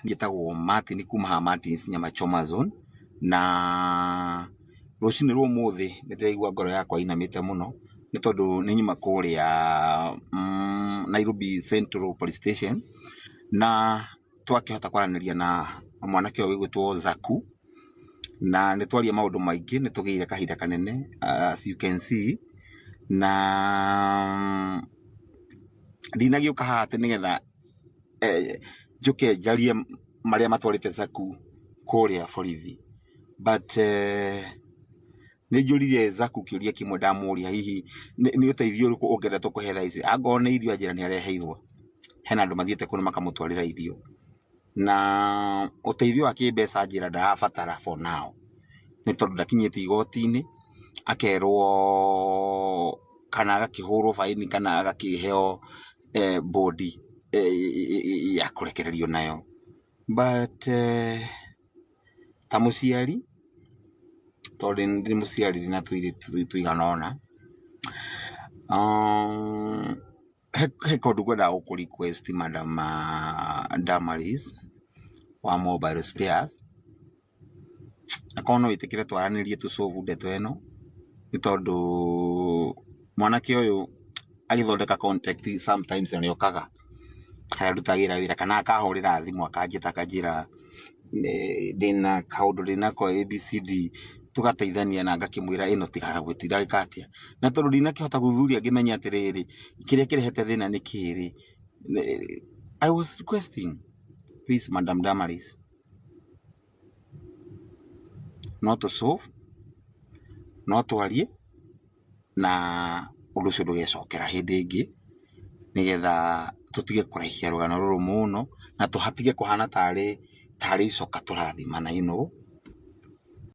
Njĩtagwo Martin kuma haha Martin's Nyama Choma Zone, na rũcinĩ rwa ũmũthĩ nĩ ndĩraigua ngoro yakwa ĩinamĩte mũno, nĩ tondũ nĩ nyuma kũrĩa Nairobi Central Police Station, na twakĩhota kwaranĩria na mwanake ũyũ ũgwĩtwo Zaku, na nĩ twaria maũndũ maingĩ, nĩ tũgĩire kahinda kanene as you can see, na ndinagĩũka haha atĩ nĩgetha njoke njarie marĩa matwarĩte Zaku kũrĩa borithi, but nĩ njũririe Zaku kĩũria kĩmwe ndamũria hihi nĩ ũteithio ũrĩkũ ũngĩenda tũkũhe thaa ici, angorwo nĩ irio anjĩra nĩ areheirwo, hena andũ mathiĩte kũndũ makamũtwarĩra irio, na ũteithio wa kĩmbeca anjĩra ndarabatara for now, nĩ tondũ ndakinyĩte igoti-inĩ, akerwo kana agakĩhũrwo baĩni kana agakĩheo bond ya kũrekererio nayo. But ta mũciari, tondũ ndĩ mũciari ndĩna tũirĩtu tũigana ũna, he kaũndũ ngwendaga gũkũ request madam Damaris wa Mobile Spares, akorwo no wĩtĩkĩre twaranĩrie tũ solve ndeto ĩno, nĩ tondũ mwanake ũyũ agĩthondeka contact sometimes nĩ okaga harĩa ndutagĩra wĩra kana akahũrĩra thimũ akanjĩta akanjĩra ndĩna kaũndũ ndĩnako ABCD, tũgateithania na ngakĩmwĩra ĩno tiga gwĩtira ĩka atĩa. Na tondũ ndinakĩhota gũthuthuria ngĩmenye atĩrĩrĩ, kĩrĩa kĩrehete thĩna nĩ kĩĩ rĩ, I was requesting please Madam Damaris, no tũ solve, no twarie na ũndũ ũcio ndũgecokera hĩndĩ ĩngĩ, nĩgetha tũtige kũraihia rũgano rũrũ mũno, na tũhatige kũhana tarĩ icoka tũrathimana you know.